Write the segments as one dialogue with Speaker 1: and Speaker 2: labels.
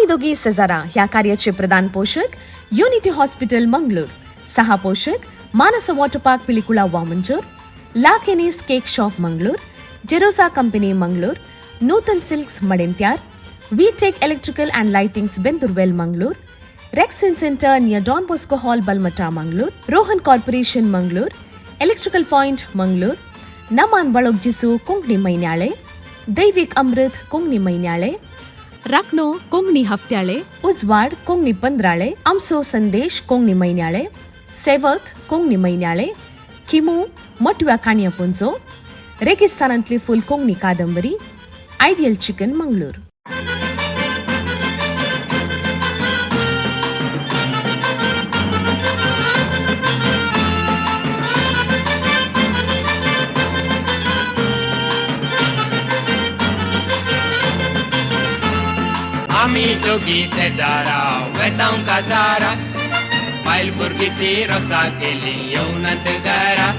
Speaker 1: दोगी सेजारा ह्या कार्याचे प्रधान पोशक युनिटी हॉस्पिटल मंगळूर, सहा पोशक Manasa water park Pilikula Vamanjoor, La Kenny's cake shop Mangalore, Jerosa company Mangalore, Nutan silks Madantyar, V Tech electrical and lightings Bendoorwell Mangalore, Rexin centre near Don Bosco hall Balmatta Mangalore, Rohan corporation Mangalore, electrical point Mangalore, Naman Balogjisu Konkani Mainyale, Daivik Amrit Konkani Mainyale, Rakhno Konkani Haftyale, Ujwad Konkani Pandrale, Amso Sandesh Konkani Mainyale, Sevak Konkani Mainyale, Kimu Matव्या काणया पुंजो, रेगिस्तानांतली फूल कोंकणी कादंबरी, ideal chicken Mangalore.
Speaker 2: आमी दोगी शेजारा वेतांव काजारा, बायल भुरगीं ती रोसा केली येवनात घरा.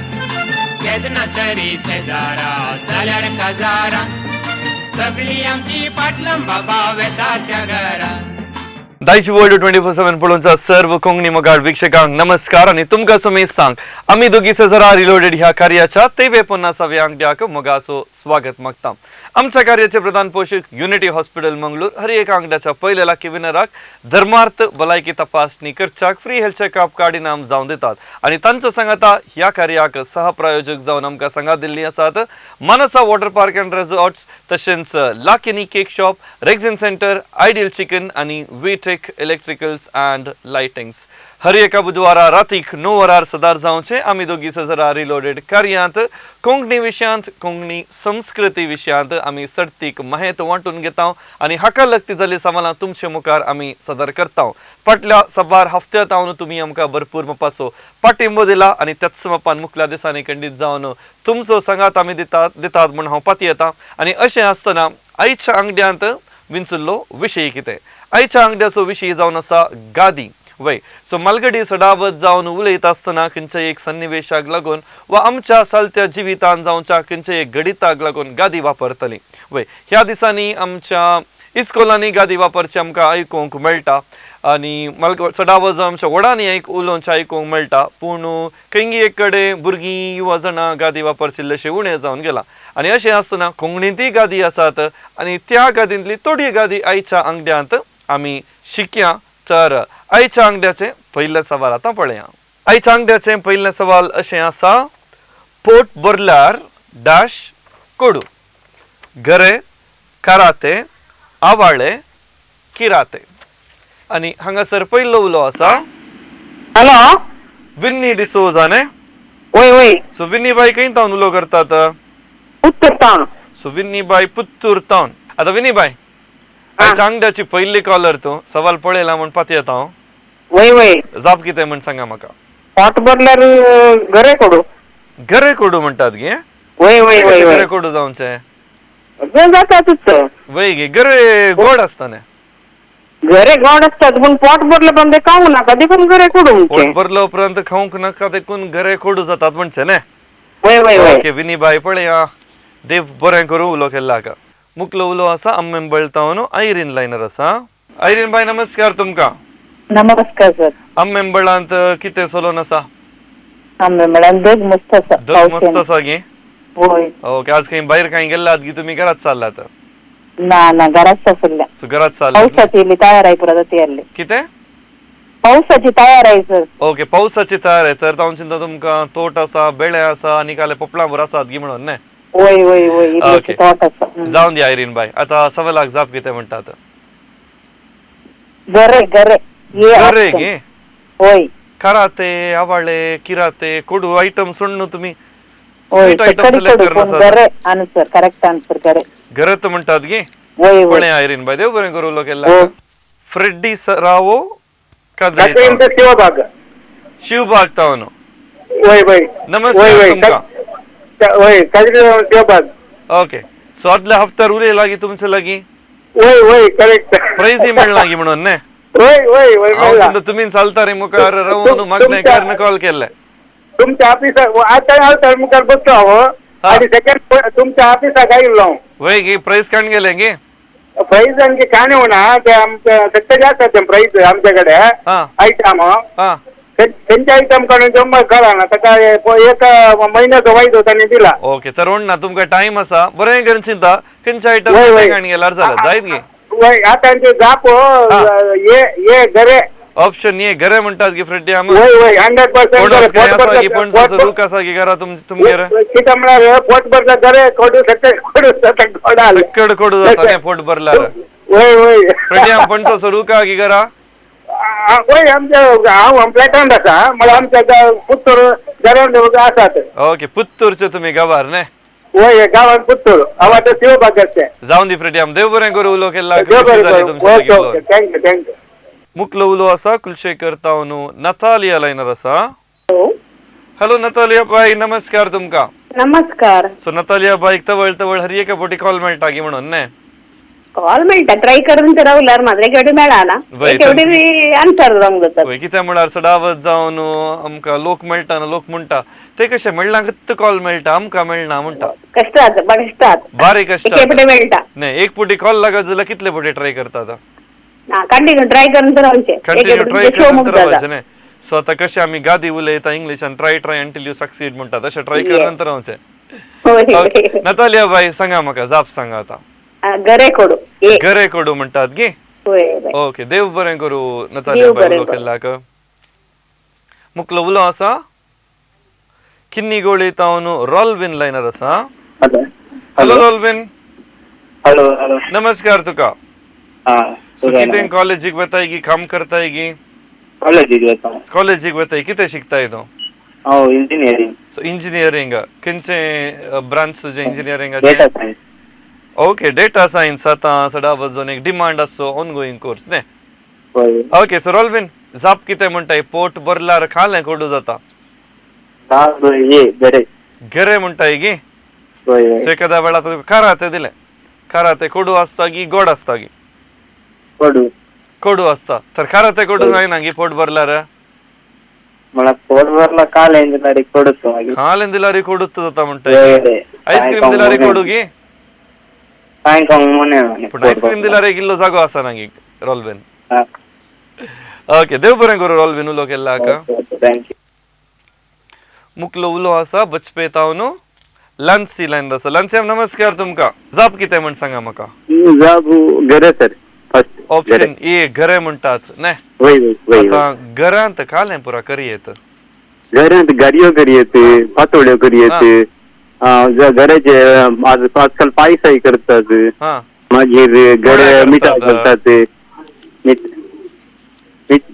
Speaker 2: केन्ना तरी शेजारा जाल्यार काजारा, सगळी आमची पाटलां बाबा वेता त्या घरा.
Speaker 3: दायची वर्ल्ड 24/7 पळोवच्या सर्व कोंकणी मोगाळ वीक्षकांक नमस्कार आनी तुमकां समेस्तांक आमी दोगी सेजरा रिलोडेड ह्या कार्याच्या 53 50व्या आंकड्याक मोगाचो स्वागत मागता. आमच्या कार्याचे प्रधान पोशक युनिटी हॉस्पिटल मंगळूर हर एक आंकड्याच्या पयल्या लाखी विनराक धर्मार्थ भलायकी तपासणी करच्याक फ्री हेल्थ चेकअप कार्ड इनाम जावन दितात आनी तांचो सांगाता ह्या कार्याक सहप्रायोजक जावन आमकां सांगात दिल्ली आसात मानसा वॉटर पार्क अँड रिसॉर्ट्स, तशेंच Lakini cake shop, Rexin centre, ideal chicken आनी वेटेक इलेक्ट्रिकल्स अँड लायटिंग्स. हर एका बुधवारा रातीक 9 वरार सदार जावचे आमी दोगी सजरा रिलोडेड कार्यांत कोंकणी विशयांत, कोंकणी संस्कृती विशयांत आमी सर्तीक माहेत वांटून घेता आनी हाका लगती जाल्ली सवालां तुमचे मुखार आमी सदर करता. फाटल्या सबार हफ्त्यांत हांव तुमी आमकां भरपूर मापाचो पाठिंबो दिला आनी त्याच मापान मुखल्या दिसांनी खंडीत जावन तुमचो सांगात आमी दितात दितात म्हूण हांव पातयेता. आनी अशें आसतना आयच्या आंगड्यांत विंचुल्लो विशय कितें? आयच्या आंगड्याचो विशय जावन आसा गादी. वय, सो मालगडी सडावत जावन उलयता आसतना खंयच्याय एक सन्निवेशाक लागून वा आमच्या सालत्या जिवितान जावच्या खंयच्याय एक घडिताक लागून गादी वापरतली. वय, ह्या दिसांनी आमच्या इस्कोलांनी गादी वापरची आमकां आयकूंक मेळटा आनी म्हाका चडावत जावन आमच्या व्हडांनी उलोवचें आयकूंक मेळटा. पूण खंय एक कडेन भुरगीं युवा जाणां गादी वापरची इल्लेशें उणें जावन गेलां. आनी अशें आसतना कोंकणींतय गादी आसात आनी त्या गादींतली थोडी गादी आयच्या आंगड्यांत आमी शिकया. तर आयच्या आंगड्याचें पयलें सवाल आतां पळया. आयच्या आंगड्याचें पयलें सवाल अशें आसा: पोट भरल्यार डॅश कोडू, गरे, कराते, आवाळे, किराते. आनी हांगासर पयलो उलो आसा.
Speaker 4: हॅलो.
Speaker 3: विन्नी डिसोजा न्ही?
Speaker 4: वय वय.
Speaker 3: सो विन्नी बाय, खंय तावन उलो करतात?
Speaker 4: उत्तर town.
Speaker 3: So Winnie बाय पुत्तूर तावन. आतां विन्नी बाय, आयच्या आंगड्याची पयली कॉलर तूं. सवाल पळयला म्हूण पातयेता हांव.
Speaker 4: वय वय.
Speaker 3: जाप कितें म्हण सांगा म्हाका.
Speaker 4: पोट भरल्यार गरे कोडू.
Speaker 3: गरे कोडू म्हणटात गे?
Speaker 4: वय वय वय वय.
Speaker 3: गरे कोडू जावचे?
Speaker 4: जातातच.
Speaker 3: वय गे, गरे गोड आसता न्ही?
Speaker 4: गरे गोड असतात, पण पोट भरलं पण ते खाऊ नाका देखून गरे कोडू
Speaker 3: पोट
Speaker 4: म्हणचे.
Speaker 3: भरल्या उपरांत खावंक नाका देखून गरे कोडू जातात म्हणचे न्ही?
Speaker 4: वय वय वय.
Speaker 3: ओके विनी बाय, पळया, देव बरें करूं उलो केल्लाक. मुखलो उलो आसा आम्मेंबळ तावन आयरीन लायनर आसा. आयरीन बाय, नमस्कार तुमकां.
Speaker 5: नमस्कार सर.
Speaker 3: आम्मेंबळांत कितें चलोन आसा?
Speaker 5: आंबेमळान दग मस्त आसा.
Speaker 3: दग मस्त
Speaker 5: पावसान.
Speaker 3: आसा गे?
Speaker 5: होय.
Speaker 3: ओके, आज खंय भायर खंय गेल्लात गी तुमी, घरात चाललात?
Speaker 5: ना ना, घरात सगळ्या.
Speaker 3: सो घरात चाललात?
Speaker 5: पावसाची इल्ली तयार आहे पुरा जाती आसली.
Speaker 3: कितें?
Speaker 5: पावसाची तयार आहे सर.
Speaker 3: ओके, पावसाची तयार आहे. तर हांव चिंता तुमकां तोट आसा, बेळे आसा आनी काले पोपळां भर आसात गी म्हणून न्ही?
Speaker 5: वय वय वय, इल्लीशी
Speaker 3: ओके.
Speaker 5: तोट आसा.
Speaker 3: जावन दी आयरीन बाय. आतां सवालाक जाप कितें म्हणटात?
Speaker 5: गरे गरे ये
Speaker 3: गरे
Speaker 5: option.
Speaker 3: गे?
Speaker 5: होय.
Speaker 3: कराते, आवाळे, किराते, कोडू आयटम सोडून तुमी
Speaker 5: होय.
Speaker 3: स्वीट आयटम
Speaker 5: कडी
Speaker 3: सिलेक्ट
Speaker 5: कडू
Speaker 3: करना.
Speaker 5: पूण गरे आन्सर, करेक्ट आन्सर गरे.
Speaker 3: गरत म्हणटात गे?
Speaker 5: वय वय.
Speaker 3: पळय आयरीन बाय, देव बरें करूं लोक.
Speaker 5: हो.
Speaker 3: फ्रेड्डी रावो कादरी.
Speaker 4: शिवबाग.
Speaker 3: शिवबाग तावन.
Speaker 4: वय वय.
Speaker 3: नमस्कार तुमकां.
Speaker 4: वय, काजरी शिवबाग.
Speaker 3: ओके, सो आदल्या हफ्त्यार उलय लागीं तुमचे लागीं.
Speaker 4: वय वय, करेक्ट.
Speaker 3: प्रायझय मेळ्ळा गी म्हणून न्ही?
Speaker 4: वय वय वय.
Speaker 3: हांव चिंता तुमी चलता रे मुखार रावन मागणें कॉल केल्लें.
Speaker 4: तुमच्या ऑफिसाक आतां हांव मुखार बसलो हांव आनी सेकंड तुमच्या ऑफिसाक आयिल्लो हांव.
Speaker 3: वय गे, प्रायज काण गेलें गे?
Speaker 6: प्राईज आणखी काय नाही होणार ते आमचं सत्य जास्त आसा प्राईज आमच्याकडे आयटम त्यांचे आयटम काडून जम्मा करा ना ताका एक महिन्याचो वायदो तांणी दिला.
Speaker 3: ओके तर ना तुमका टाइम आसा बरें करून चिंता खंयचे आयटम काणी गेल्यार जाला जायत गे.
Speaker 6: वय आतां ते जाप ये ये घरे
Speaker 3: ऑप्शन ये घरे म्हणतात की फ्रेडी आम
Speaker 6: वय वय 100%
Speaker 3: पणसाचो रूख आसा की घरा तुमगेर
Speaker 6: कितें म्हळ्यार पोट भरला घरे कोडू सत्य कोडू जाता गोडा
Speaker 3: सक्कड कोडू जाता पोट भरल्यार.
Speaker 6: वय वय
Speaker 3: फ्रेडी आम पणसाचो रूख आहा की घरा?
Speaker 6: वय आमच्या हांव फ्लॅटान आसा म्हळ्यार आमच्या पुत्तूर घरान आसात.
Speaker 3: ओके पुत्तूरचे तुमी गांवार न्ही?
Speaker 6: वय गांवान पुत्तूर हांव आतां शिवबागाचे.
Speaker 3: जावन दी फ्रेडी आम देव बरें करूं उलो केल्ला. Okay
Speaker 6: okay thank you thank you.
Speaker 3: मुकलो उलो आसा कुलशेखर तावनू नतालिया लायनर आसा. हॅलो नतालिया बाई नमस्कार तुमकां.
Speaker 4: नमस्कार.
Speaker 3: सो नतालिया बाईक तवळ तवळ हर एका फावटी कॉल मेळटा की म्हणून न्ही?
Speaker 4: कॉल मेळटा ट्राय करून तर रावल्यार मात्र एक फावटी मेळना एक फावटी आन्सर रॉंग जाता.
Speaker 3: वय कित्याक म्हळ्यार सदावत जावन आमकां लोक मेळटा लोक म्हणटा ते कशें मेळना कत्त कॉल मेळटा आमकां मेळना म्हणटा.
Speaker 4: कश्ट जाता कश्ट जाता
Speaker 3: बारीक कश्ट
Speaker 4: एक फावटी मेळटा
Speaker 3: न्ही. एक फावटी कॉल लागत जाल्यार कितले फावटी ट्राय करता आतां?
Speaker 4: कंटिन्यू ट्राय करून तर रावचें.
Speaker 3: कंटिन्यू ट्राय करून तर रावचें न्ही. सो आतां कशें आमी गादी उलयता इंग्लिशान try try until you succeed म्हणटा तशें ट्राय करून तर रावचें. नतालिया बाई सांगा म्हाका जाप सांगा आतां.
Speaker 4: घरे कोडू
Speaker 3: घरे कोडू म्हणटात गे? ओके देव बरें करूं नतालिया बाई उलो केल्लाक. मुकलो उलो आसा किन्नी गोळी तावन रॉलविन लायनर आसा. हॅलो रॉलविन.
Speaker 7: हॅलो हॅलो
Speaker 3: नमस्कार तुका. सो कितें कॉलेजीक वताय की काम करताय की?
Speaker 7: कॉलेजीक वता.
Speaker 3: कॉलेजीक वताय कितें शिकताय तूं?
Speaker 7: हांव इंजिनियरींग.
Speaker 3: सो इंजिनियरींग खंयचें ब्रांच तुजें इंजिनियरिंगाचें?
Speaker 7: Data science.
Speaker 3: Okay data science आतां सदां वचून एक डिमांड आसचो ऑनगोईंग कोर्स न्ही? ओके सो रॉलविन जाप कितें म्हणटाय पोट भरल्यार खालें कोडू जाता? घरे म्हणटाय की? सो एखाद्या वेळार तुका कारातें दिलें कारातें कोडू आसता की गोड आसता की?
Speaker 7: कोडू.
Speaker 3: कोडू आसता तर कारातें कोडू जायना की पोट भरल्यार?
Speaker 7: पोट भरला कालें दिल्यार कोडूच मागीर.
Speaker 3: कालें दिल्यार कोडूच जाता म्हणटाय. आयस्क्रीम दिल्यार कोडू की? पूण आयस्क्रीम दिल्यार एक इल्लो जागो आसा ना की रॉलविन. ओके देव बरें करूं रॉलविन उलो केल्लाक. मुकलो उलो आसा बचपे तावन लन्सी लायन आसा. लन्सी नमस्कार तुमकां. जाप कितें म्हण सांगा म्हाका.
Speaker 7: जाप घरे सर.
Speaker 3: ऑप्शन ए घरे म्हणटात न्ही? आतां घरांत खालें पुरा करयेत.
Speaker 7: घरांत गाडयो करयेत पातोळ्यो करयेत घराचे आजकाल पायसाय करतात मागीर घरे मिठाय घालतात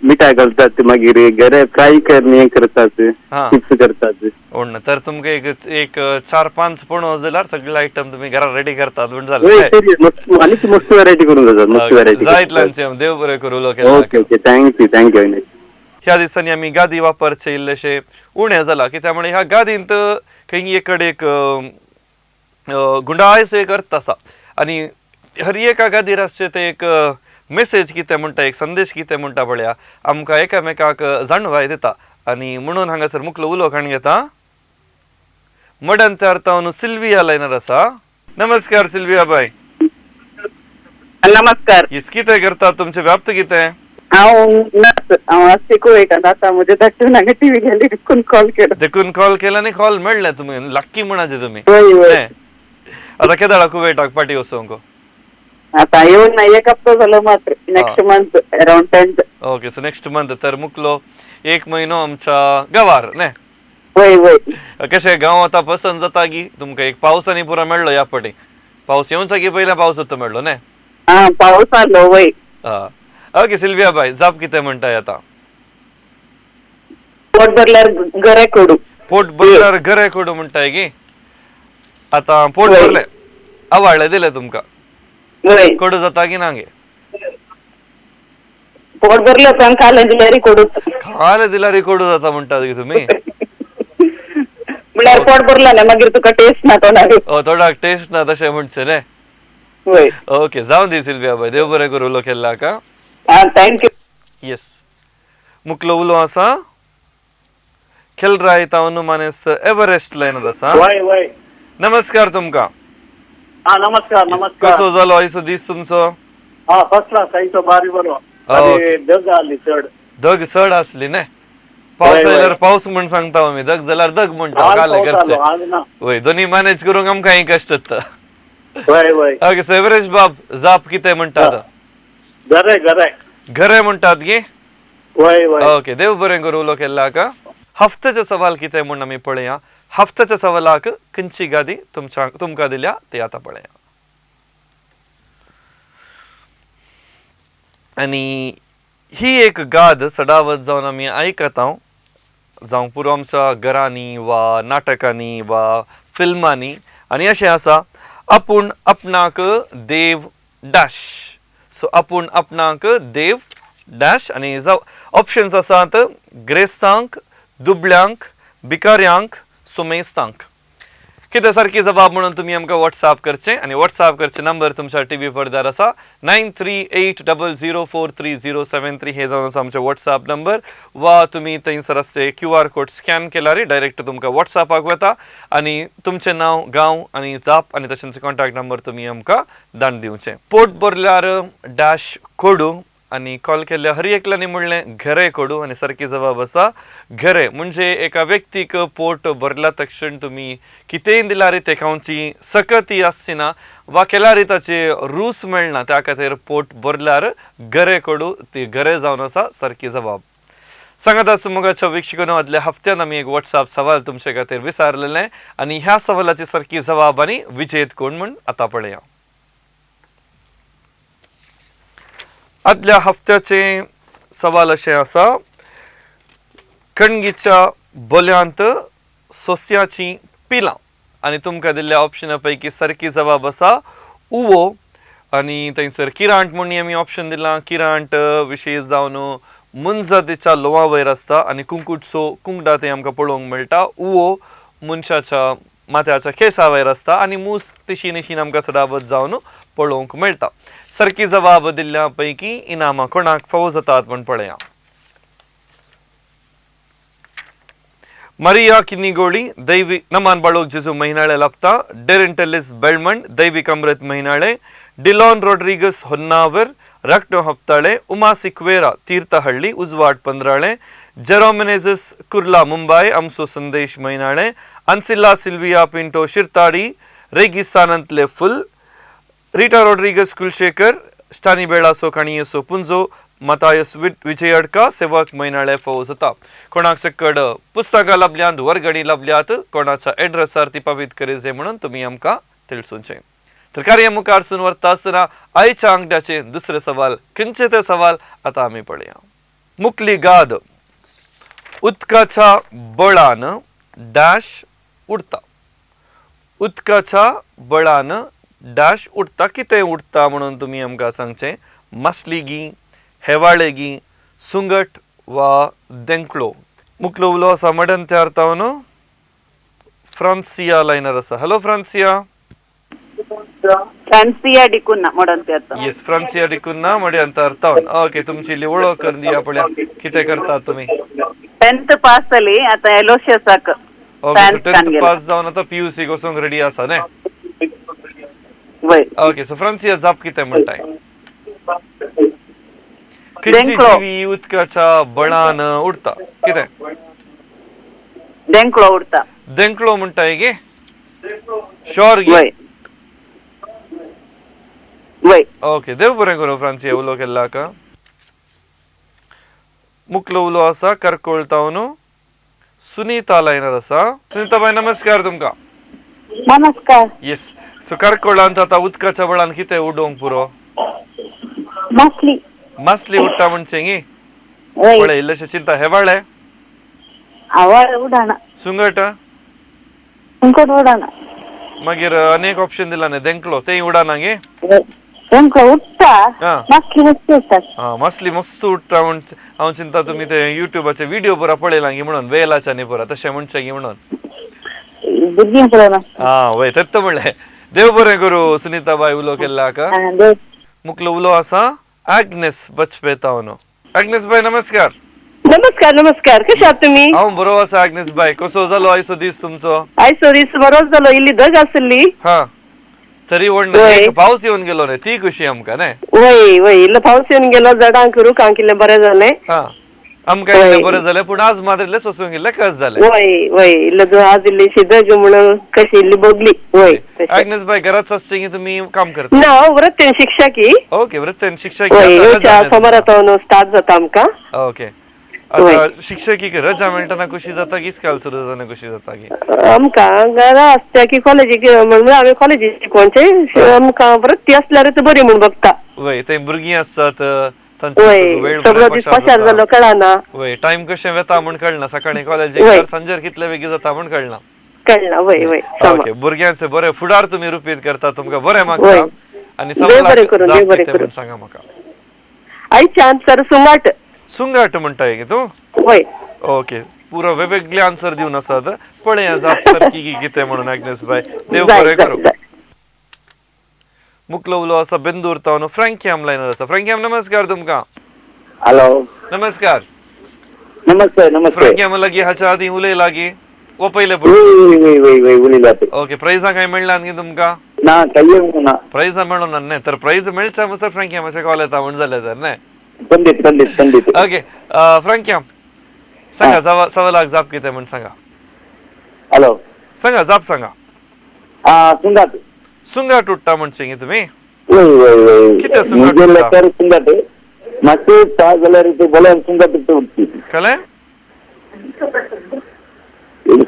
Speaker 7: मिठाय घालतात मागीर घरे फ्राय करणे करतात चिप्स करतात.
Speaker 3: तर तुमकां एक एक 4-5 पणस जाल्यार सगळे आयटम तुमी घरा रेडी करतात म्हण जालें.
Speaker 7: आनी मस्त व्हरायटी करूंक जातात मस्त व्हरायटी
Speaker 3: जायत लांचे. देव बरें करूं.
Speaker 7: Okay okay thank you thank you.
Speaker 3: ह्या दिसांनी आमी गादी वापरचे इल्लेशे उणें जाला कित्याक ह्या गादींत खंय एक कडेन एक गुंडाळसो एक अर्थ आसा आनी हर एका गादीर आसचें तें एक मेसेज कितें म्हणटा एक संदेश कितें म्हणटा पळया आमकां एकामेकाक जाणवाय दिता आनी म्हणून हांगासर मुकलो उलो काण घेता. मडण तयार सिल्विया लायनर आसा. नमस्कार सिल्विया बाय.
Speaker 5: नमस्कार.
Speaker 3: येस कितें करता तुमचें व्याप्त कितें?
Speaker 5: हांव नर्स. हांव आसते कुवेटान आतां म्हजे धाकटून हांगा टीव्ही गेली देखून कॉल केलो.
Speaker 3: देखून कॉल केला आनी कॉल मेळ्ळें तुमी लक्की म्हणाचे तुमी. आतां केदाळा कुवेटाक पाटी वचोंक?
Speaker 5: आतां येवन ना एक हप्तो जालो मात्र. Next month around 10th.
Speaker 3: Okay so next month तर मुकलो एक म्हयनो आमच्या गांवार न्ही?
Speaker 5: वय वय.
Speaker 3: कशें गांव आतां पसंत जाता की तुमकां एक पावस आनी पुरो मेळ्ळो ह्या फावटी? पावस येवचा की पयलीं पावस मेळ्ळो न्ही?
Speaker 5: आं पावस आसलो वय.
Speaker 3: ओके सिल्विया बाय जाप कितें म्हणटाय आतां?
Speaker 5: पोट भरल्यार घरे कोडू.
Speaker 3: पोट भरल्यार घरे कोडू म्हणटाय की? आतां पोट भरलें आवाळ्ळें दिलें तुमकां कोडू जाता की ना गे?
Speaker 5: पोट भरलें उपरांत खालें दिल्यार कोडू.
Speaker 3: खालें दिल्यार कोडू जाता म्हणटात की तुमी?
Speaker 5: म्हणल्यार पोट भरलें मागीर तुका टेस्ट ना तोंडाक.
Speaker 3: तोंडाक टेस्ट ना तशें म्हणचें न्ही? ओके जावं दी सिल्विया बाय देव बरें करूं उलो केल्लाक.
Speaker 5: Thank you.
Speaker 3: Yes मुकलो उलो आसा खेलराय तावन मानेस्त एव्हरेस्ट लायनर आसा.
Speaker 6: वय वय.
Speaker 3: नमस्कार तुमकां.
Speaker 6: हा नमस्कार नमस्कार.
Speaker 3: कसो जालो आयचो दीस तुमचो?
Speaker 6: हा फर्स्ट क्लास आयचो बारी बरो. दग आसली चड.
Speaker 3: दग चड आसली ने. पावस आयल्यार पावस म्हण सांगता आमी, दग जाल्यार दग म्हणटा. काल घरचे वय दोन्ही मॅनेज करूंक आमकां कश्ट जाता.
Speaker 6: वय वय.
Speaker 3: ओके सो एवरेज बाब जाप कितें म्हणटात?
Speaker 6: घरे घरे
Speaker 3: घरे म्हणटात गे?
Speaker 6: वय वय.
Speaker 3: ओके देव बरें करूं उलो केल्ल्याक. हफ्त्याचे सवाल कितें म्हूण आमी पळया. हफ्त्याच्या सवालाक खंयची गादी तुमकां दिल्या ती आतां पळया. आनी ही एक गाद सदावत जावन आमी आयकता, जावं पुरो आमच्या घरांनी वा नाटकांनी वा फिल्मांनी. आनी अशें आसा, आपूण आपणाक देव डॅश. सो आपूण आपणाक देव डॅश. आनी जावं ऑप्शन्स आसात ग्रेस्तांक, दुबळ्यांक, भिकाऱ्यांक, सुमेस्तांक. कितें सारकी जबाब म्हणून तुमी आमकां वॉट्सएप करचें. आनी वॉट्सएप करचे नंबर तुमच्या टी व्ही पडद्यार आसा 9380043073 हे जावन आसा आमचे वॉट्सएप नंबर. वा तुमी थंयसर आसचे क्यू आर कोड स्कॅन केल्यार डायरेक्ट तुमकां वॉट्सएपाक वता आनी तुमचें नांव, गांव आनी जाप आनी तशेंच कॉन्टॅक्ट नंबर तुमी आमकां धाडून दिवचें. पोट भरल्यार डॅश कोडू. आनी कॉल केल्ल्या हर एकल्यानी म्हणलें घरे कोडू. आनी सारकी जबाब आसा घरे. म्हणजे एका व्यक्तीक पोट भरल्या तक्षण तुमी कितेंय दिल्यार ते खावची सकती आसची ना वा केल्यार ताचे रूस मेळना, त्या खातीर पोट भरल्यार घरे कोडू ती घरे जावन आसा सारकी जबाब. सांगात आसा मोगाच्या वीक्षकांनो, आदल्या हफ्त्यान आमी एक वॉट्सएप सवाल तुमचे खातीर विचारलेलें आनी ह्या सवालाची सारकी जबाब आनी विजेत कोण म्हूण आतां पळया. आदल्या हफ्त्याचे सवाल अशें आसा, कणगीच्या बोल्यांत सोस्याची पिलां. आनी तुमकां दिल्ल्या ऑप्शना पैकी सारकी जबाब आसा उवो. आनी थंयसर किरांट म्हूण आमी ऑप्शन दिलां. किरांट विशेश जावन मुनजातीच्या लोवा वयर आसता आनी कुंकुटसो कुंकडां थंय आमकां पळोवंक मेळटा. उवो मनशाच्या माथ्याच्या केसा वयर आसता आनी मूस तिशी निशीन आमकां सदावत जावन पळोवंक मेळटा. सारकी जबाब दिल्ल्या पैकी इनामां कोणाक फावो जातात म्हूण पळया. मारिया किन्नीगोळी दैवी नमान बाळोक जेजू म्हयनाळे लाभता. डेरेंटेलिस बेळमंड दैवीक अमृत म्हयनाळे. डिलॉन रॉड्रिगस होन्नावर रक्टो हफ्ताळे. उमा सिक्वेरा तीर्थहಳ್ಳಿ उजवाड पंद्राळे. जेरोमिनेझस कुर्ला मुंबय आमचो संदेश म्हयनाळे. अन्सिल्ला सिल्विया पिंटो शिरताडी रेगिस्तानांतले फुल. रिटा रॉड्रिगस कुलशेखर स्टानी बेळासो काणयेसो पुंजो. मतायस विजय अडका सेवक म्हयनाळे फावो जाता. कोणाक सकड पुस्तकां लाभल्यांत, वर्गणी लाभल्यात, कोणाच्या एड्रेसार ती पावीत करी म्हणून तुमी आमकां तिळसुचें. तर कार्य मुखार सून व्हरता आसतना आयच्या आंकड्याचे दुसरे सवाल खंयचे ते सवाल आतां आमी पळया. मुकली गाद उदकाच्या बळान डॅश उडता. उदकाच्या बळान डॅश उडता. कितें उडता म्हणून तुमी आमकां सांगचें. मासली गी, हेवाळे गी, सुंगट वा देंकळो. मुकलो उलो आसा मडन तयार तावन फ्रांसिया लायनर आसा. हॅलो फ्रांसिया.
Speaker 5: फ्रांसिया डिकुन्ना मडन तयार.
Speaker 3: येस फ्रांसिया डिकुन्ना मडन तयार तावन. ओके तुमची वळख करून दिया पळया, कितें करतात तुमी?
Speaker 5: 10th पास जाली आतां एलोशियसाक.
Speaker 3: ओके सो 10th पास जावन आतां पीयूसीक वचूंक रेडी आसा न्ही?
Speaker 5: वय.
Speaker 3: ओके सो फ्रांसिया जाप कितें म्हणटाय? खंयची जीवी उदकाच्या बळान उडता? कितें?
Speaker 5: देंकळो उडता.
Speaker 3: देंकळो म्हणटाय गे? शुअर गे?
Speaker 5: वय.
Speaker 3: ओके देव बरें करूं फ्रांसिया उलो केल्ल्याक. मुकलो उलो आसा करकोळ तावन सुनीता लायनर आसा. सुनीता बाय नमस्कार तुमकां.
Speaker 4: नमस्कार.
Speaker 3: येस सो करकोळांत आतां उदकाच्या बळान कितें उडोवंक पुरो?
Speaker 4: मासली.
Speaker 3: मासली उडटा म्हणचें गी? पळय इल्लेशें चिंता. हेवाळे?
Speaker 4: उडाना.
Speaker 3: सुंगट?
Speaker 4: सुंगट उडाना.
Speaker 3: मागीर अनेक ऑप्शन दिला न्ही, देंकलो तेय उडाना गे?
Speaker 4: देंकलो उडटा, मासली मस्त उडटा.
Speaker 3: आं मासली मस्त उडटा म्हण हांव चिंता तुमी ते युट्यूबाचे व्हिडियो पुरा पळयला गी म्हणून, वेलाच्यानी पुरा तशें म्हणचें गी म्हणून.
Speaker 4: भुरगीं पळयना.
Speaker 3: आं वय तेत्त म्हणलें. देव बरें करूं सुनीता बाय उलो केल्ल्याक. मुकलो उलो आसा आग्नेस बचपेतावन. आग्नेस बाय नमस्कार.
Speaker 4: नमस्कार नमस्कार, कशे आहात तुमी?
Speaker 3: हांव बरो आसा आग्नेस बाय. कसो जालो आयचो दीस तुमचो?
Speaker 4: आयचो दीस बरोच जालो, इल्ली दग आसली.
Speaker 3: हा तरी व्हडलो पावस येवन गेलो न्ही, ती खुशी आमकां न्ही.
Speaker 4: वय वय इल्लो पावस येवन गेलो, झाडांक रुखांक इल्लें बरें जालें.
Speaker 3: आमकां इल्लें बरें जालें, पूण आज मात्र इल्लें सोसूंक इल्लें कस जालें.
Speaker 4: वय वय इल्लो आज इल्ली शिदज म्हणून कशी इल्ली बोगली. वय
Speaker 3: आग्नेस बाय, घराच आसचे की तुमी काम करता?
Speaker 4: ना, वृत्तीन शिक्षकी.
Speaker 3: ओके, वृत्तीन शिक्षकी.
Speaker 4: वय, सोमारा स्टार्ट जाता आमकां.
Speaker 3: ओके, आता शिक्षकीक रजा मेळटना खुशी जाता की स्काल सुरू जातना खुशी जाता की?
Speaker 4: आमकां घरा आसता की कॉलेजीक, म्हणून आमी कॉलेजीक शिकोवचे, आमकां वृत्ती असल्यारच बरी म्हूण बघता.
Speaker 3: वय, ते भुरगीं आसतात,
Speaker 4: सगळो दीस पाशार जालो कळना.
Speaker 3: वय, टायम कशें वेता म्हूण कळना. सकाळी कॉलेजीक, सांजेर कितले बेगीन जाता म्हूण कळना.
Speaker 4: कळना. वय वय.
Speaker 3: ओके, भुरग्यांचे बरें फुडार तुमी रुपीत करता, तुमकां बरें मागता. आनी सगळें सांगा म्हाका.
Speaker 4: आयचे आन्सर सुंगाट.
Speaker 3: सुंगाट म्हणटाय की तूं?
Speaker 4: वय.
Speaker 3: ओके, पुरो वेगवेगळे आन्सर दिवन आसात. पळया जाप सारकी कितें म्हणून. आग्नेस बाय, देव बरें करूं. मुकलो उलो आसा बेंदूर तावन फ्रँकी लायनर आसा. फ्रँकी, नमस्कार तुमकां.
Speaker 7: हॅलो,
Speaker 3: नमस्कार.
Speaker 7: नमस्ते नमस्ते.
Speaker 3: फ्रँकी लागीं हाच्या आदीं उलय लागीं वो पयले? ओके, प्रायजां काय मेळ्ळा न्ही तुमकां?
Speaker 7: ना, कांय ना.
Speaker 3: प्रायजां मेळूं ना न्ही, तर प्रायज मेळच्या म्हणसर फ्रँकी मातशें कॉल येता म्हूण जालें तर न्ही.
Speaker 7: पंडित पंडित पंडित.
Speaker 3: ओके फ्रँकी, सांगा सवालाक जाप कितें म्हूण सांगा.
Speaker 7: हॅलो,
Speaker 3: सांगा जाप सांगा.
Speaker 7: सुंगाट.
Speaker 3: सुंगाट उडटा म्हणचे न्ही तुमी?
Speaker 7: कितें
Speaker 3: सुंगाट उडटा?
Speaker 7: सुंगाट मातशें ता जाल्यार बोल्यार सुंगाट उडटी.
Speaker 3: कळ्ळें?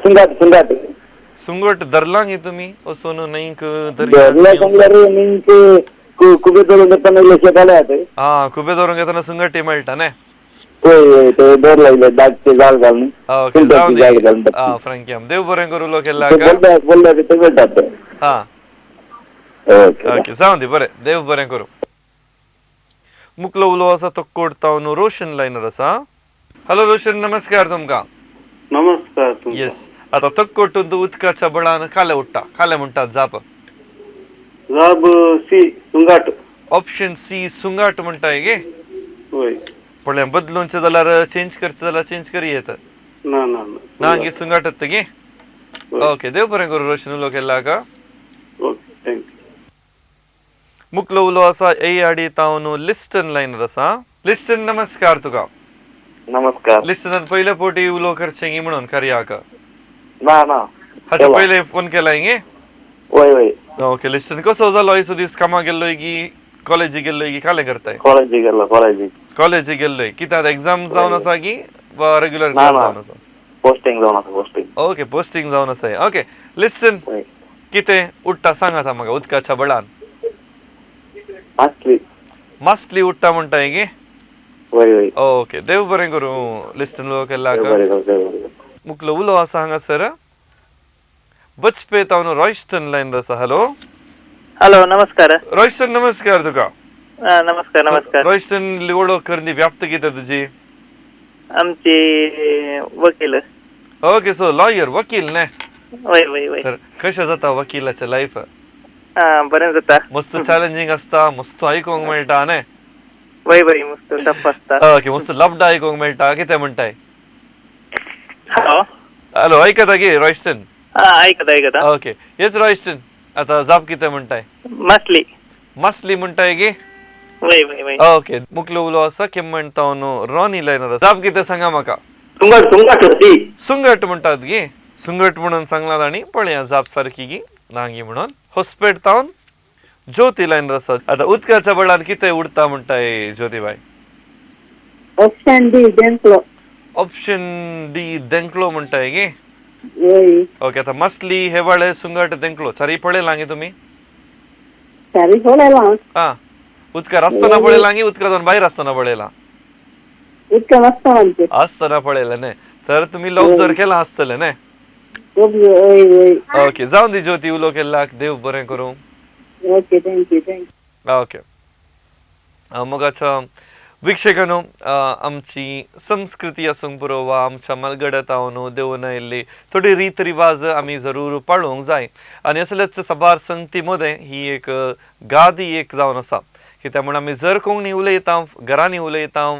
Speaker 7: सुंगाट सुंगाट
Speaker 3: सुंगट धरलां न्ही तुमी वचून न्हंयक?
Speaker 7: धरल्या सांगल्यार न्हंयक खुबे धरून येतना इल्लेशे घाल्यात.
Speaker 3: आं, खुबे धरून येतना सुंगटी मेळटा न्ही.
Speaker 7: वय वय, ते दर लागले दागचे जाल घालून.
Speaker 3: ओके, जावं दी. आं फ्रँकी, देव बरें करूं. लोक केल्ला
Speaker 7: बोलल्या ते मेळटात.
Speaker 3: आं ओके, जावं दी, बरें, देव बरें करूं. मुकलो उलो आसा तो कोट तावन रोशन लायनर आसा. हॅलो रोशन, नमस्कार तुमकां.
Speaker 7: नमस्कार.
Speaker 3: येस, आतां तक्कोटून तूं उदकाच्या बळान खाले उडटा, खाले म्हणटात जाप?
Speaker 7: जाप सी, सुंगाट.
Speaker 3: ऑप्शन सी सुंगाट म्हणटाय गे?
Speaker 7: वय.
Speaker 3: पळय बदलूनचें जाल्यार चेंज करचें जाल्यार चेंज करी येता.
Speaker 7: ना ना
Speaker 3: ना गे, सुंगाट येता गे. ओके, देव बरें करूं रोशन. उलो केल्ला का?
Speaker 7: Okay, thank you.
Speaker 3: मुकलो उलो आसा ए आडी तावन लिस्टन लायनर आसा. लिस्टन, नमस्कार तुका.
Speaker 7: नमस्कार.
Speaker 3: लिस्टनान पयले पोटी उलो करचें गी म्हणून कार्याक?
Speaker 7: ना ना,
Speaker 3: हाचे पयले फोन केलाय गे?
Speaker 7: वय वय.
Speaker 3: ओके लिस्टन, कसो जालो आयचो दीस? कामाक गेल्लोय की कॉलेजीक गेल्लोय की कालें करताय?
Speaker 7: कॉलेजीक गेल्लो. कॉलेजीक
Speaker 3: कॉलेजीक गेल्लोय. कित्याक एग्जाम जावन आसा की वा रेग्युलर क्लास जावन आसा?
Speaker 7: पोस्टिंग जावन आसा. पोस्टिंग.
Speaker 3: ओके, पोस्टिंग जावन आसा. ओके लिस्टन, कितें उडटा सांगात म्हाका उदकाच्या बळान?
Speaker 7: मासली.
Speaker 3: मासली उडटा म्हणटाय की?
Speaker 7: वय वय.
Speaker 3: ओके, देव बरें करूं लिस्टन. उलो केल्ला. मुकलो उलो आसा हांगासर बचपे तावन रॉयस्टन लायन आसा. हॅलो.
Speaker 5: हॅलो, नमस्कार.
Speaker 3: रॉयस्टन, नमस्कार तुका.
Speaker 5: नमस्कार नमस्कार.
Speaker 3: रॉयस्टन, वळख कर, व्याप्त कितें तुजी?
Speaker 5: आमची वकील.
Speaker 3: ओके, सो लॉयर, वकील न्ही?
Speaker 5: वय वय वय.
Speaker 3: तर कशें जाता वकिलाचें लायफ?
Speaker 5: बरें जाता.
Speaker 3: मस्त चॅलेंजींग आसता, मस्त आयकूंक मेळटा न्ही?
Speaker 5: वय वय, मस्त टफ आसता.
Speaker 3: ओके, मस्त लबडा आयकूंक मेळटा. कितें म्हणटाय?
Speaker 5: हॅलो.
Speaker 3: हॅलो, आयकता की रॉयस्टन?
Speaker 5: आयकता आयकता.
Speaker 3: ओके, येस रॉयस्टन, आतां जाप कितें म्हणटाय?
Speaker 5: मासली.
Speaker 3: मासली म्हणटाय की?
Speaker 5: वय वय वय.
Speaker 3: ओके, मुकलो उलो आसा केम्मण तावन रॉनी लायनर. जाप कितें सांगा म्हाका.
Speaker 7: सुंगाट. सुंगाट सी.
Speaker 3: सुंगट म्हणटात गी? सुंगट म्हणून सांगला तांणी. पळया जाप सारकी गी ना गी म्हणून. हॉस्पेट तावन ज्योती लायनर आसा. आतां उदकाच्या बळान कितें उडटा म्हणटाय ज्योतीबाय?
Speaker 5: ऑप्शन डी, देंकलो.
Speaker 3: ऑप्शन डी, देंकलो म्हणटाय गी? ओके, आतां मासली, हेवाळे, सुंगट, देंकलो चारी पळयलां गे तुमी?
Speaker 5: चारी पळयलां.
Speaker 3: आं, उदकार आसतना पळयलां गी उदका जावन भायर आसतना पळयलां?
Speaker 5: उदकान आसतना.
Speaker 3: आसतना पळयलें न्ही, तर तुमी ऑब्जर्व केलां आसतलें न्ही? ओके, जावं दी ज्योती, उलो केल्लाक देव बरें करूं.
Speaker 5: Okay, thank you thank you.
Speaker 3: Okay, मोगाच्या वीक्षकांनो, आमची संस्कृती आसूंक पुरो वा आमच्या मलगडत हांव देवून आयिल्ली थोडी रीत रिवाज आमी जरूर पाळोवंक जाय. आनी असलेच साबार संगती मदें ही एक गादी एक जावन आसा. कित्याक म्हूण आमी जर कोंकणी उलयता, घरांनी उलयता,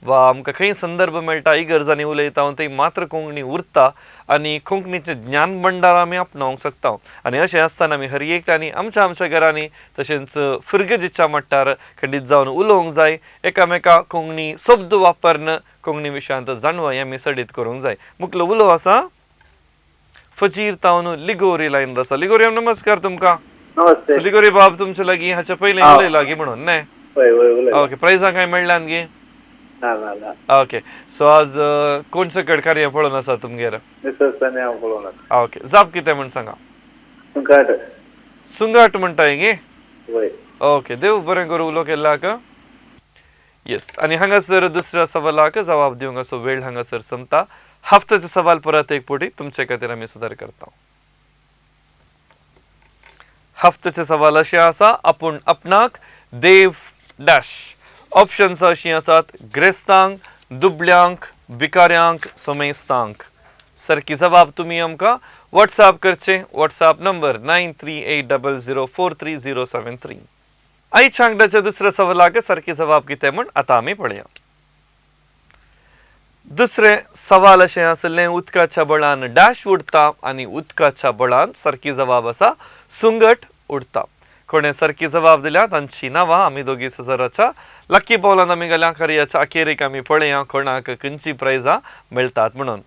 Speaker 3: वा आमकां खंय संदर्भ मेळटा इगर्जांनी उलयता थंय मात्र कोंकणी उरता आनी कोंकणीचें ज्ञान भंडार आमी आपणावंक शकता. आनी अशें आसतना आमी हर एकट्यांनी आमच्या आमच्या घरांनी तशेंच फिरगजीच्या मट्टार खंडीत जावन उलोवंक जाय, एकामेका कोंकणी शब्द वापरून कोंकणी विशयांत जाणवाय आमी सडीत करूंक जाय. मुखलो उलो आसा फजीर तावन लिगोरी लायन आसा. लिगोरी नमस्कार तुमकां.
Speaker 7: नमस्ते.
Speaker 3: लिगोरी बाब तुमचे लागीं हाच्या पयलीं उलयला गी म्हणून न्हय? ओके, प्रायजां कांय मेळ्ळ्यान गी?
Speaker 7: ना ना ना.
Speaker 3: ओके, सो आज कोण सकड कार्य पळोवन आसा तुमगेर? ओके, जाप कितें म्हण सांगा.
Speaker 7: सुंगाट.
Speaker 3: सुंगाट म्हणटाय गी?
Speaker 7: वय.
Speaker 3: ओके, देव बरें करूं उलो केल्ल्याक. येस, आनी हांगासर दुसऱ्या सवालाक जबाब दिवंक असो वेळ हांगासर सोंपता. हफ्त्याचे सवाल परत एक फावटी तुमचे खातीर आमी सदर करता. हफ्त्याचे सवाल अशें आसा, आपूण आपणाक देव डॅश. ऑप्शन्स अशीं आसात ग्रेस्तांक, दुबल्यांक, भिकाऱ्यांक, सोमेस्तांक. सारकी जबाब तुमी आमकां वॉट्सएप करचें. WhatsApp number 9380043073. आयच्या आंकड्याच्या दुसऱ्या सवालाक सारकी जबाब कितें म्हूण आतां आमी पळया. दुसरें सवाल अशें आसलें, उदकाच्या बळान डॅश उडटा आनी उदकाच्या बळान सारकी जबाब आसा सुंगट उडटा. कोणें सारकी जबाब दिल्या तांची नांवां आमी दोगी सजराच्या लक्की पावलान आमी गेल्या कार्याच्या अखेरीक आमी पळया कोणाक खंयची प्रायजां मेळटात म्हणून.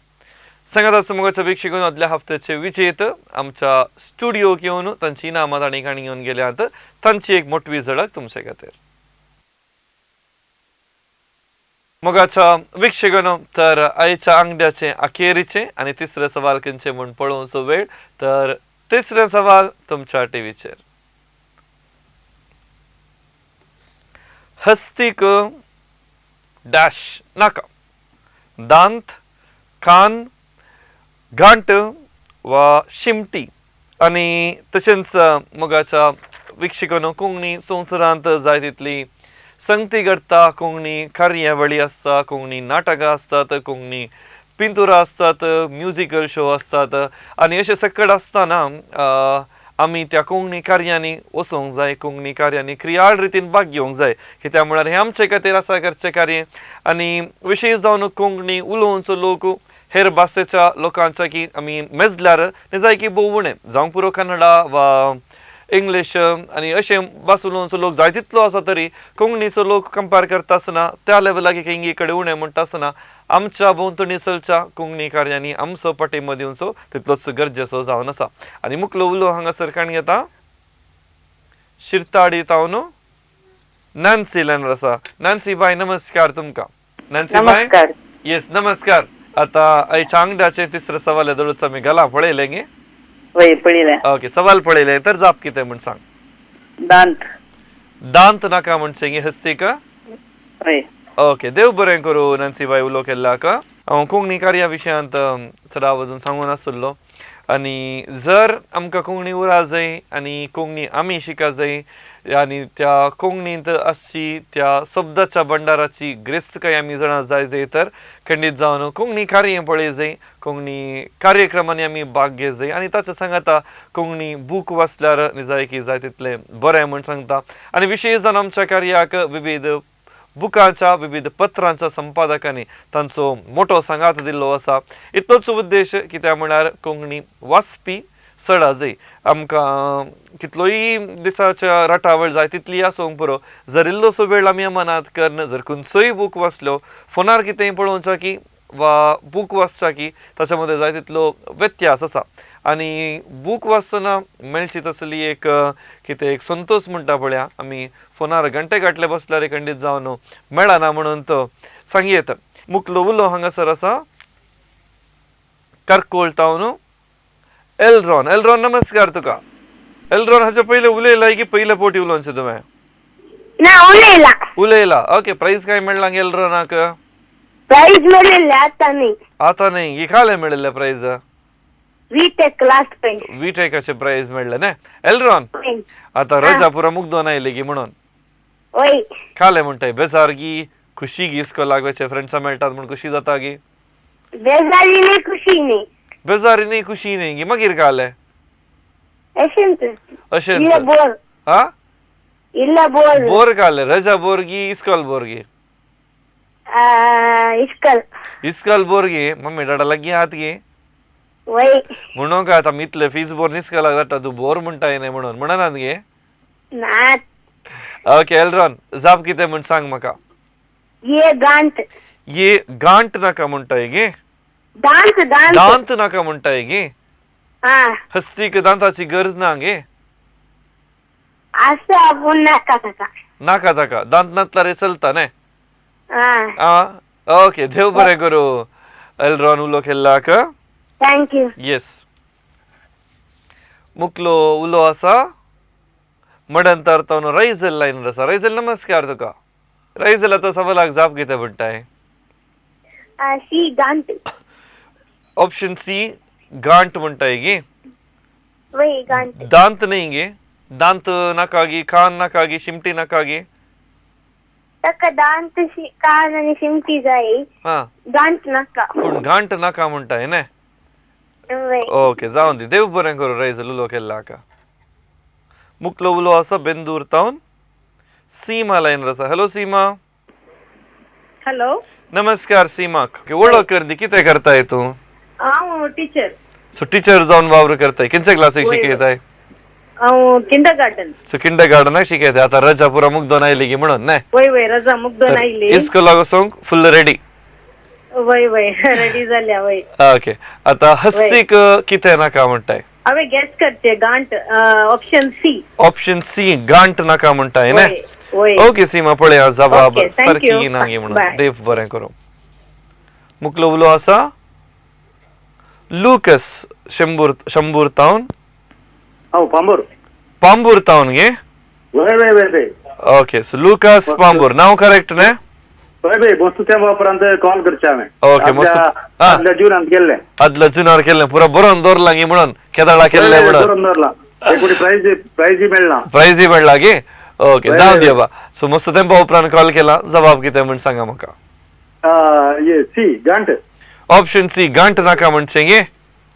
Speaker 3: सांगात मोगाच्या वीक्षकून आदल्या हफ्त्याचे विजेत आमच्या स्टुडियोक येवन तांची इनामां तांणी काणी घेवन गेल्यात, तांची एक मोटवी झळक तुमचे खातीर. मोगाच्या वीक्षकांनो, तर आयच्या आंगड्याचे अखेरीचे आनी तिसरें सवाल खंयचें म्हूण पळोवचो वेळ, तर तिसरें सवाल तुमच्या टिवीचेर. हस्तीक डॅश नाका, दांत, कान, घांट वा शिमटी. आनी तशेंच मोगाच्या वीक्षकांनो, कोंकणी संवसारांत जाय तितली संगती घडटा, कोंकणी कार्यावळी आसता, कोंकणी नाटकां आसतात, कोंकणी पिंतुरां आसतात, म्युजिकल शो आसतात आनी अशें सकट आसतना आमी त्या कोंकणी कार्यांनी वचोंक जाय, कोंकणी कार्यांनी क्रियाळ रितीन भाग घेवंक जाय. कित्याक म्हळ्यार हें आमचे खातीर आसा करचें कार्य. आनी विशेश जावन कोंकणी उलोवचो लोक हेर भाशेच्या लोकांच्या की आमी मेजल्यार निजाय की भोव उणें, जावंक पुरो कन्नडा वा इंग्लीश आनी अशें भास उलोवचो लोक जाय तितलो आसा तरी कोंकणीचो लोक कंपेर करता आसतना त्या लेवलाक इंगी कडेन उणें म्हणटा आसतना आमच्या भोंवतणी चलच्या कोंकणी कार्यांनी आमचो पाठिंबो दिवचो तितलोच गरजेचो जावन आसा. आनी मुखलो उलो हांगासर काणी येता शिरताडी तावन नॅन्सी लायनार आसा. नॅन्सी बाय नमस्कार तुमकां. नॅन्सी बाय, येस नमस्कार. आतां आयच्या आंगड्याचें तिसरें सवाल दळूच आमी घाला पळयलें गे?
Speaker 5: वय पळयलें.
Speaker 3: ओके, सवाल पळयलें तर जाप कितें म्हूण सांग.
Speaker 5: दांत.
Speaker 3: दांत नाका म्हणचें गे हस्तीक?
Speaker 5: वय.
Speaker 3: ओके, देव बरें करूं नॅन्सी बाय उलो केल्ल्याक. हांव कोंकणी कार्या विशयांत सदां वचून सांगून आसलो आनी जर आमकां कोंकणी उरा जाय आनी कोंकणी आमी शिका जाय आनी त्या कोंकणींत आसची त्या शब्दाच्या भंडाराची ग्रेस्तकाय आमी जाणा जाय जाय तर खंडीत जावन कोंकणी कार्य पळय जाय, कोंकणी कार्यक्रमांनी आमी भाग घे जाय आनी ताच्या सांगाता कोंकणी बूक वाचल्यार निजाय की जाय तितलें बरें म्हूण सांगता. आनी विशेश जावन आमच्या कार्याक विविध बुकांच्या विविध पत्रांच्या संपादकांनी तांचो मोटो सांगात दिल्लो आसा. इतलोच उद्देश कित्याक म्हळ्यार कोंकणी वाचपी चड जाय. आमकां कितलोय दिसाच्या राटावळ जाय तितली आसूंक पुरो, जर इल्लोसो वेळ आमी मनांत करून जर खंयचोय बूक वाचलो, फोनार कितेंय पळोवचा की वा बूक वाचचा की ताच्या मदें जाय तितलो व्यत्यास आसा. आनी बूक वाचतना मेळची तसली एक कितें एक संतोश म्हणटा पळया, आमी फोनार घंटे गांठले बसल्यार खंडीत जावन मेळना म्हणून तो सांगयेत. मुखलो उलो हांगासर आसा कारकोळ तावन एलरॉन. एलरॉन नमस्कार तुका. एलरॉन हाच्या पयलें उलयला की पयले पोटी उलोवचें तुवें?
Speaker 8: ना उलयला.
Speaker 3: उलयला. ओके, प्रायज काय मेळ्ळा एलरॉनाक?
Speaker 8: प्राइज मेळिल्ले आतां न्ही.
Speaker 3: आतां न्ही, खालें मेळिल्लें प्रायज?
Speaker 8: VTech last time.
Speaker 3: वी-टेकाचे प्रायज मेळ्ळें न्ही. एलरॉन आतां रजा पुरा मुगदोन आयली गी म्हणून
Speaker 8: वय
Speaker 3: खालें म्हणटाय बेजार गी खुशी गी इस्कोलाक वयचे फ्रेंड्सां मेळटात म्हूण खुशी जाता गी?
Speaker 8: बेजारी न्ही खुशी न्ही.
Speaker 3: बेजारी न्ही खुशी न्ही गी, मागीर खालें?
Speaker 8: अशेंच.
Speaker 3: अशेंच.
Speaker 8: इल्लें बोर.
Speaker 3: आं,
Speaker 8: इल्लें बोर.
Speaker 3: बोर खालें. रजा बोर गी इस्कोल बोर गी?
Speaker 8: इस्कल.
Speaker 3: इस्कल बोर गे मम्मी डाडा लगी हात गे
Speaker 8: वय.
Speaker 3: म्हणून काय आता इतले फीज बोर इस्कलाक धाडटा तूं बोर म्हणटाय न्ही म्हणून म्हणनात गे?
Speaker 8: नात.
Speaker 3: ओके एलरॉन, जाप कितें म्हण सांग म्हाका.
Speaker 8: ये गांठ.
Speaker 3: ये गांठ नाका म्हणटाय गे?
Speaker 8: दांत दांत.
Speaker 3: दांत नाका म्हणटाय गे?
Speaker 8: हा.
Speaker 3: हस्तीक दांताची गरज ना गे?
Speaker 8: आसा पूण नाका ताका.
Speaker 3: नाका ताका, दांत नातल्यार चलता न्ही?
Speaker 8: हा.
Speaker 3: ओके, देव बरें करूं एलरॉन, उलो केल्ल्याक.
Speaker 8: Thank you.
Speaker 3: Yes. मुकलो उलो आसा मडंतर तावन रायझल लायनर आसा. रायझल नमस्कार तुका. रायझल आतां सवालाक जाप कितें म्हणटाय?
Speaker 8: सी गांठ.
Speaker 3: ऑप्शन सी गांठ म्हणटाय गे?
Speaker 8: वय गांठ.
Speaker 3: दांत न्ही गे? दांत नाका गी, कान नाका गी, शिमटी नाका गी?
Speaker 8: ताका दांत कान आनी शिमटी जाय. गांठ नाका.
Speaker 3: पूण गांठ नाका म्हणटाय न्ही? ओके, जावन दी, देव बरें करूं रायझल, उलो केल्ल्याक. मुकलो उलो आसा बेंदूर तावन सीमा लायनर आसा. हॅलो सीमा.
Speaker 5: हॅलो.
Speaker 3: नमस्कार सीमाक. वळख कर दी, कितें करताय तूं?
Speaker 5: हांव टिचर.
Speaker 3: सो टिचर जावन वावर करताय, खंयच्या क्लासीक शिकयताय?
Speaker 5: हांव किंडर गार्डन.
Speaker 3: सो किंडर गार्डनाक शिकयताय. आतां रजा पुरा मुगदोन आयली की म्हणून न्ही?
Speaker 5: वय वय, रजा मुगदोन आयली.
Speaker 3: इस्कोलाक वचोंक फुल रेडी?
Speaker 5: वय वय, रेडी जाल्या वय.
Speaker 3: ओके, आतां हस्तीक कितें नाका म्हणटाय?
Speaker 5: हांवें गेस करचे गांठ, ऑप्शन सी.
Speaker 3: ऑप्शन सी गांठ नाका म्हणटाय न्ही? ओके सीमा, पळया जबाब सारकी ना गे म्हणून. देव बरें करूं. मुकलो उलो आसा लुकस शंबूर, शंबूर तावन.
Speaker 7: पांबूर.
Speaker 3: पांबूर तावन गे?
Speaker 7: वय वय वय.
Speaker 3: ओके, सो लुकस पांबूर नांव करेक्ट न्ही?
Speaker 7: हय बाय, मस्त तेंपा उपरांत कॉल करचें हांवें.
Speaker 3: ओके, मस्त.
Speaker 7: आदल्या जुनांत केल्लें.
Speaker 3: आदल्या जुनार केल्लें, पुरा बरोवन दवरलां गे म्हणून केदाळा केल्लें म्हणून?
Speaker 7: बरोवन दवरलां. एक फावटी प्रायजय मेळ्ळा.
Speaker 3: प्रायजय मेळ्ळा गे? ओके, जावं दी बाबा. सो मस्त तेंपा उपरांत कॉल केला, जबाब कितें म्हण सांगा म्हाका.
Speaker 7: सी गांठ.
Speaker 3: ऑप्शन सी गांठ नाका म्हणचें गे?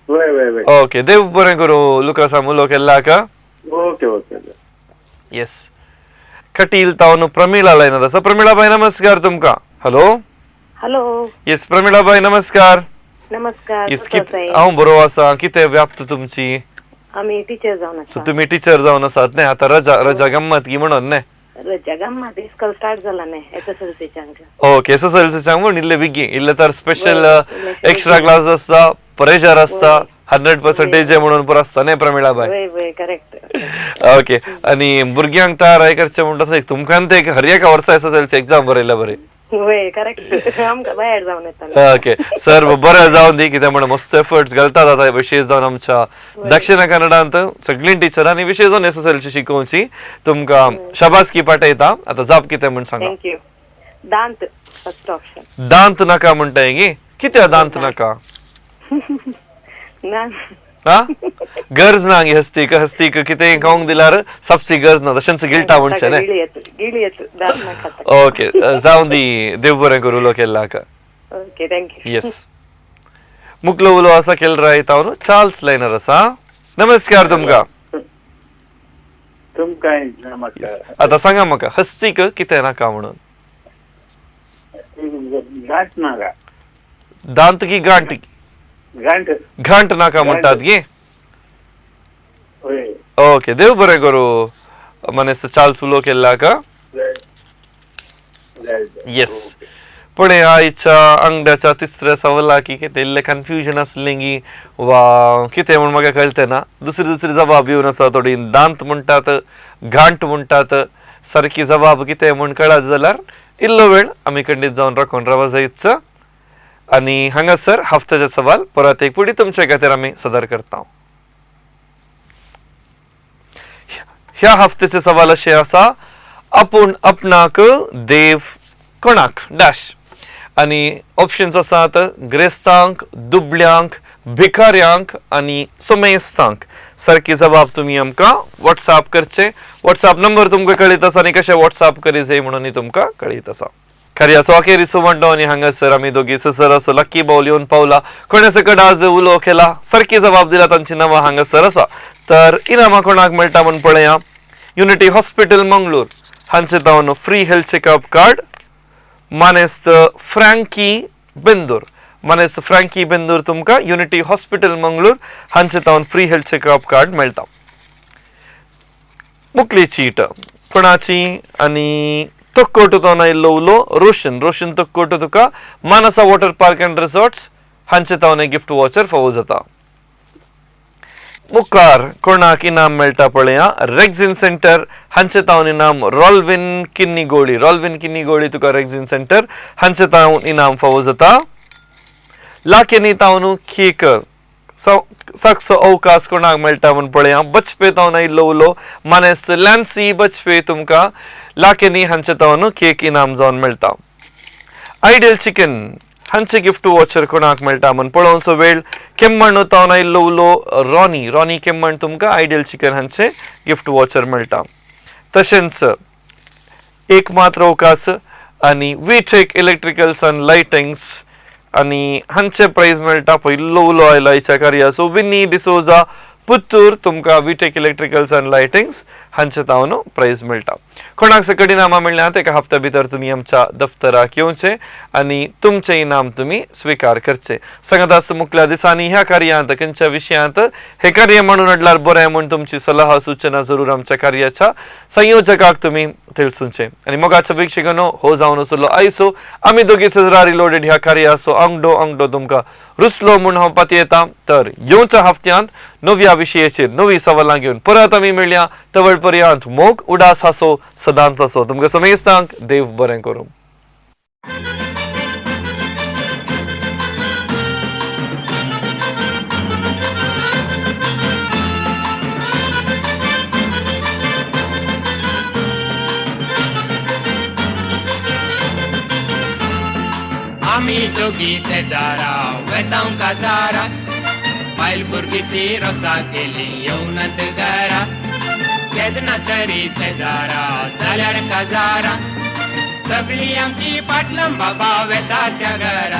Speaker 7: वय वय वय.
Speaker 3: ओके, देव बरें करूं लुकासा, उलो केल्ल्याक.
Speaker 7: Okay okay.
Speaker 3: Yes. Kateel तावन प्रमिळा लायनर आसा. प्रमिळा बाय नमस्कार तुमकां. हॅलो.
Speaker 5: हॅलो.
Speaker 3: येस प्रमिळा बाय नमस्कार.
Speaker 5: नमस्कार.
Speaker 3: येस, हांव बरो आसा. कितें व्याप्त तुमची?
Speaker 5: आमी टिचर जावन आसा.
Speaker 3: सो तुमी टिचर जावन आसात न्ही? आतां रजा रजा गम्मत की म्हणून न्ही?
Speaker 5: रजा गम्मत, इस्कॉल स्टार्ट जाला न्ही एस एस एल सीच्यांक.
Speaker 3: ओके, एस एस एल सीच्यांक म्हूण इल्ले बेगीन, इल्ले तर स्पेशल एक्स्ट्रा क्लास आसता, प्रेशर आसता, 100% म्हणून पुरो आसता न्ही प्रमिळा बाय?
Speaker 5: वय वय, करेक्ट.
Speaker 3: ओके, आनी भुरग्यांक तयार करचें म्हणटा तुमकां ते हर एका वर्सा S S L C exam बरयल्या बरी.
Speaker 5: वय करेक्ट, आमकां भायर जावन येता.
Speaker 3: ओके सर, बरें जावन दी, कित्याक म्हण मस्त एफर्ट्स घालतात आतां विशेश जावन आमच्या दक्षिण कन्नडांत सगळीं टिचरांनी विशेश जावन एस एस एल सी शिकोवची. तुमकां शाबासकी पाठयता. आतां जाप कितें म्हण सांगा.
Speaker 5: Thank you. दांत फर्स्ट ऑप्शन.
Speaker 3: दांत नाका म्हणटाय गे? कित्याक दांत नाका?
Speaker 5: ना
Speaker 3: गरज ना गे हस्तीक, हस्तीक कितें खावंक दिल्यार सबची गरज ना, तशेंच गिळटा म्हणचें न्ही? ओके, जावं दी, देव बरें करूं उलो केल्ल्याक.
Speaker 5: Okay, thank you.
Speaker 3: Yes. मुकलो उलो आसा केलराय तावन चार्ल्स लायनर आसा. नमस्कार तुमकां.
Speaker 7: तुमकां नमस्कार.
Speaker 3: आतां सांगा म्हाका हस्तीक कितें नाका म्हणून?
Speaker 7: गांठ नाका.
Speaker 3: दांत की गांठ?
Speaker 7: गांठ.
Speaker 3: घांट नाका म्हणटात गे? ओके, देव बरें करूं मनेस्त चार्ल्स उलो केल्ल्याक. येस. पळय आयच्या आंगड्याच्या तिसऱ्या सवालाक कितें इल्लें कन्फ्युजन आसलें गी वा कितें म्हूण म्हाका कळटें ना. दुसरी दुसरी जबाब येवन आसा. थोडी दांत म्हणटात, घांट म्हणटात. सारकी जबाब कितें म्हूण कळत जाल्यार इल्लो वेळ आमी खंडीत जावन राखून रावा जायच. आनी हांगासर हफ्त्याचे सवाल परत एक पुडी तुमच्या खातीर आमी सदर करता. ह्या हफ्त्याचे सवाल अशें आसा, आपूण आपणाक देव कोणाक डॅश. आनी ऑप्शन्स आसात ग्रेस्तांक, दुबळ्यांक, भिकाऱ्यांक आनी समेस्तांक. सारकी जबाब तुमी आमकां वॉट्सएप करचे. वॉट्सएप नंबर तुमकां कळीत आसा आनी कशें वॉट्सएप करी जाय म्हणून तुमकां कळीत आसा. खरी अखेरीचो म्हणटो आनी हांगासर आमी दोगी ससर असो लक्की बावल येवन पावला. कोणा सकट आज उलो केला, सारकी जबाब दिला, तांची नांवां हांगासर आसा. तर इनामां कोणाक मेळटा म्हूण पळया. युनिटी हॉस्पिटल मंगळूर हांचे तावन फ्री हेल्थ चेकअप कार्ड, मानेस्त फ्रँकी बेंदूर. मानेस्त फ्रँकी बेंदूर तुमकां युनिटी हॉस्पिटल मंगळूर हांचे तावन फ्री हेल्थ चेकअप कार्ड मेळटा. मुकली चीट कोणाची आनी तक्कोटू तावन आयिल्लो उलो रोशन. रोशन तक्कोटू तुका Manasa water park and resorts हांचे तावन एक गिफ्ट वॉचर फावो जाता. मुखार कोणाक इनाम मेळटा पळया. रेक्झिन सेंटर हांचे तावन इनाम रॉल्विन किन्नीगोळी. रॉल्विन किन्नीगोळी तुका रेक्झिन सेंटर हांचे तावन इनाम फावो जाता. लाकेनी तावन केक साकसो अवकाश कोणाक मेळटा म्हूण पळया. बचपे तावन आयिल्लो उलो मानेस्त लॅन्सी बचपे तुमकां लाकेनी हांचे तावन केक इनाम जावन मेळटा. आयडियल चिकन हांचे गिफ्ट वॉचर कोणाक मेळटा म्हूण पळोवचो वेळ. केम्मण तावन आयिल्लो उलो रॉनी. रॉनी केम्मण तुमकां आयडियल चिकन हांचे गिफ्ट वॉचर मेळटा. तशेंच एक मात्र अवकाश आनी विटेक इलेक्ट्रिकल्स आनी लायटिंग्स आनी हांचे प्रायज मेळटा. पयलो उलो आयलो आयच्या कार्याचो विनी डिसोजा पुत्तूर तुमकां विटेक इलेक्ट्रिकल्स आनी लायटिंग्स हांचे तावन प्रायज मेळटा. कोणाक सकट इनामां मेळ्ळ्यांत एका हप्त्या भितर तुमी आमच्या दफ्तराक येवचें आनी तुमचें इनाम तुमी स्विकार करचें. सांगात मुखल्या दिसांनी ह्या कार्यांत खंयच्या विशयांत हें कार्य म्हणून हाडल्यार बरें म्हूण तुमची सलाह सुचना जरूर आमच्या कार्याच्या संयोजकाक तुमी तेळसूचें. आनी मोगाच्या प्रेक्षकांनो हो जावन आसलो आयसो आमी दोगी सेजरा रिलोडेड ह्या कार्याचो आंगडो आंगडो तुमकां रुचलो म्हूण हांव पातयेता. तर येवच्या हप्त्यांत नव्या विशयाचेर नवी सवालां घेवन परत आमी मेळया. तवळ पर्यंत मोग उडास हासो सदांच असो. तुमकां समेस्तांक देव बरें करूं.
Speaker 2: आमी दोगी शेजारा वेतांव काजारा, बायल भुरगीं ती रोसा केली येवनात घरा. केन्ना तरी शेजारा जाल्यार काजारा, सगळीं आमची पाटलां बाबा वेता त्या घरा.